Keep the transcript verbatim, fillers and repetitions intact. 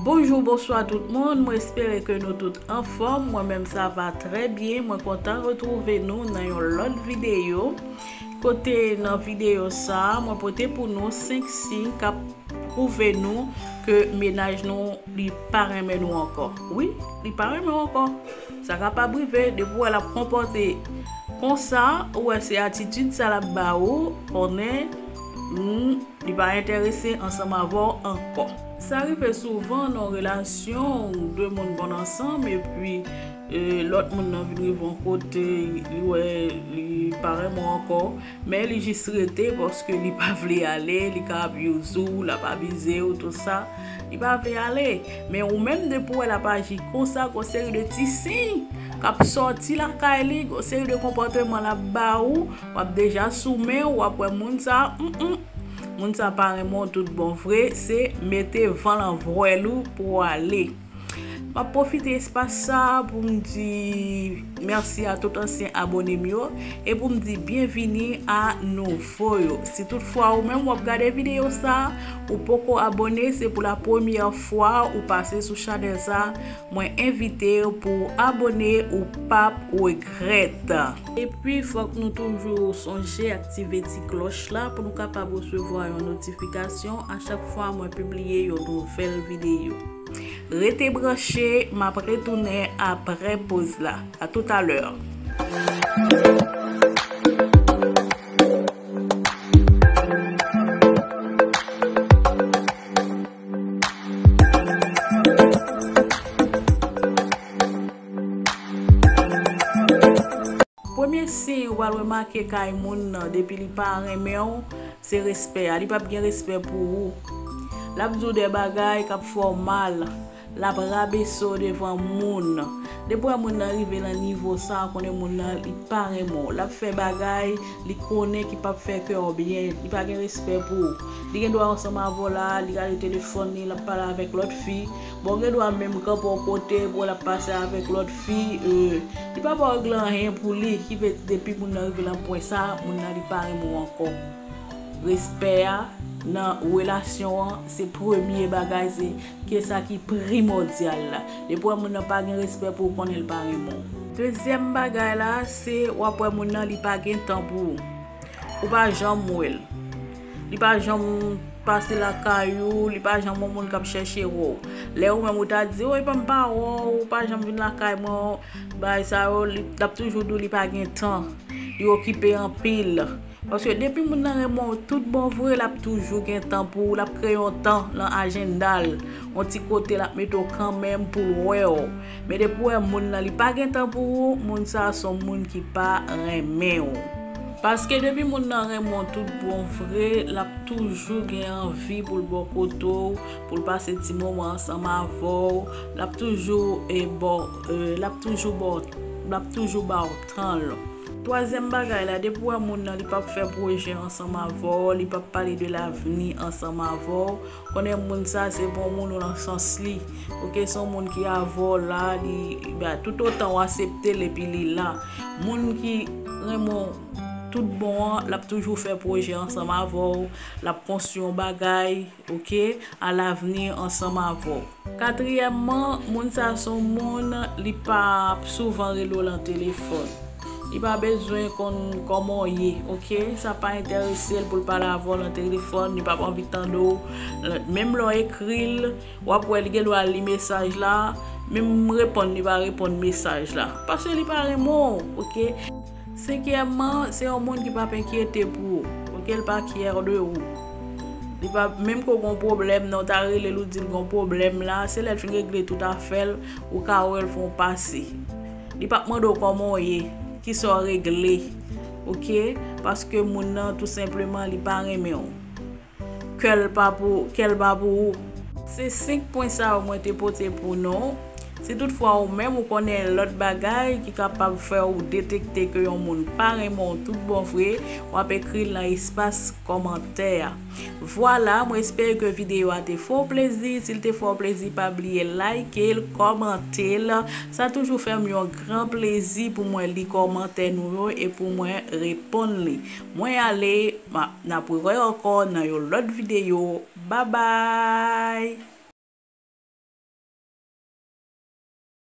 Bonjou, bonswa tout moun. Mwen espere ke nou tout anfòm. Mwen menm, sa va trè byen. Mwen kontan retwouve nou nan yon lòt videyo. Kote nan videyo sa a, mwen pote pou nou senk siy k ap pwouve nou ke mennaj nou, li pa renmen nou ankò. Wi, li pa renmen w ankò. Sa kapab rive, depi w wè l ap konpòte konsa, ou wè se atitid sa l ap ba ou, konnen, hmm, li pa enterese ansanm avè w ankò. Sa rive souvan nan yon relasyon, de moun konn ansanm, epi, e, lòt moun nan vin rive yon kote, li wè li pa renmen w ankò, men li jis rete paske li pa vle ale, li ka abuse w, l ap abize w, tout sa, li pa vle ale. Men ou menm, depi w wè l ap aji konsa, gon seri de ti siy k ap sòti lakay li, gon seri de konpòteman l ap ba ou, w ap deja sou men w, w ap wè moun sa, mm, mm. Moun sa pa renmen w tout bon vre, se mete van nan vwèl ou pou w ale. M ap pwofite espas sa a pou m di mèsi a tout ansyen abone m yo e pou m di byenvini a nouvo yo. Si toutfwa ou menm w ap gade videyo sa a, ou poko abone, se pou la premyè fwa ou pase sou chanèl sa a, mwen envite w pou w abone, ou p ap regrèt. Epi, fòk nou toujou sonje aktive ti klòch la pou nou kapab resevwa yon notifikasyon a chak fwa mwen pibliye yon nouvèl videyo. Rete branche, m ap retounen apre poz la. A toutalè. Premye siy ou pral remake kay moun nan, depi li pa renmen w, se respè a. Li p ap gen respè pou ou. L ap di w de bagay k ap fè w mal. L ap rabese w devan moun. Depi w wè moun nan rive nan nivo sa a, konnen moun nan, li pa renmen w. L ap fè bagay li konnen ki p ap fè kè w byen. Li pa gen respè pou ou. Li gen dwa ansanm avè w la, li gade telefòn li, l ap pale avèk lòt fi. Bon, gen dwa menm kanpe yon kote pou l ap pase avèk lòt fi, e, li pa ba w regle anyen pou li, ki vle di depi moun nan rive nan pwen sa, moun nan li pa renmen w ankò. Respè a nan relasyon an, se premye bagay, se ke sa ki primòdyal la. Depi w wè moun nan pa gen respè pou ou, konnen l pa renmen w. Dezyèm bagay la, se w ap wè moun nan li pa gen tan pou ou. Ou pa janm wè l. Li pa janm pase lakay ou, li pa janm yon moun k ap chèche wè w. Lè ou menm ou ta di, "O, epa m pa wè w, ou pa janm vin lakay mwen," bagay sa yo, li, l ap toujou di w li pa gen tan. Li okipe anpil. Paske depi moun nan renmen w tout bon vre, l ap toujou gen tan pou ou, l ap kreye yon tan nan ajanda l, yon ti kote l ap mete w kanmenm pou l wè w. Men depi w wè moun nan li pa gen tan pou ou, moun sa a se yon moun ki pa renmen w. Paske depi moun nan renmen w tout bon vre, l ap toujou gen anvi pou l bò kote w, pou l pase ti moman ansanm avè w, l ap toujou, e, bò, e, l ap toujou bò, l ap toujou ba w tan l. Twazyèm bagay la, depi w wè moun nan li p ap fè pwojè ansanm avè w, li p ap pale de lavni ansanm avè w, konnen moun sa se pa yon moun ou nan sans li. Oke, se yon moun ki avè w la, li, ba, toutotan w aksepte l epi li la. Moun ki renmen w tout bon an, l ap toujou fè pwojè ansanm avè w, l ap konstwi yon bagay, oke, a lavni ansanm avè w. Katriyèmman, moun sa se yon moun, li p ap souvan rele w nan telefòn. Li pa bezwen konn kòman w ye, oke? Sa pa enterese l pou l pale avè w nan telefòn, li p ap anvi tande w. Menm lè w ekri l, w ap wè li gen dwa li mesaj la, menm reponn li pa reponn mesaj la. Paske li pa renmen w, oke? Senkyèmman, se yon moun ki p ap enkyete pou ou. Oke, l pa care de ou. Li pa, menm ke w gon pwoblèm nan, w ta rele l, ou di l gon pwoblèm la, se lè l fin regle tout afè l, ou ka wè l fè yon pase. Li p ap mande w kòman w ye, kisa w regle. Oke? Paske moun nan, tou senpleman, li pa renmen w. Kè l pa pou, kè l pa pou ou. Se senk pwen sa yo mwen te pote pou nou. Si toutfwa ou menm ou konnen lòt bagay ki kapab fè w detekte ke yon moun pa renmen w tout bon vre, w ap ekri l nan espas kòmantè a. Vwala, mwen espere ke videyo a te fè w plezi. Si l te fè w plezi, pa bliye like l, kòmante l. Sa toujou fè m yon gran plezi pou mwen li kòmantè nou yo e pou mwen reponn li. Mwen ale, ma, n ap rewè ankò nan yon lòt videyo. Babay!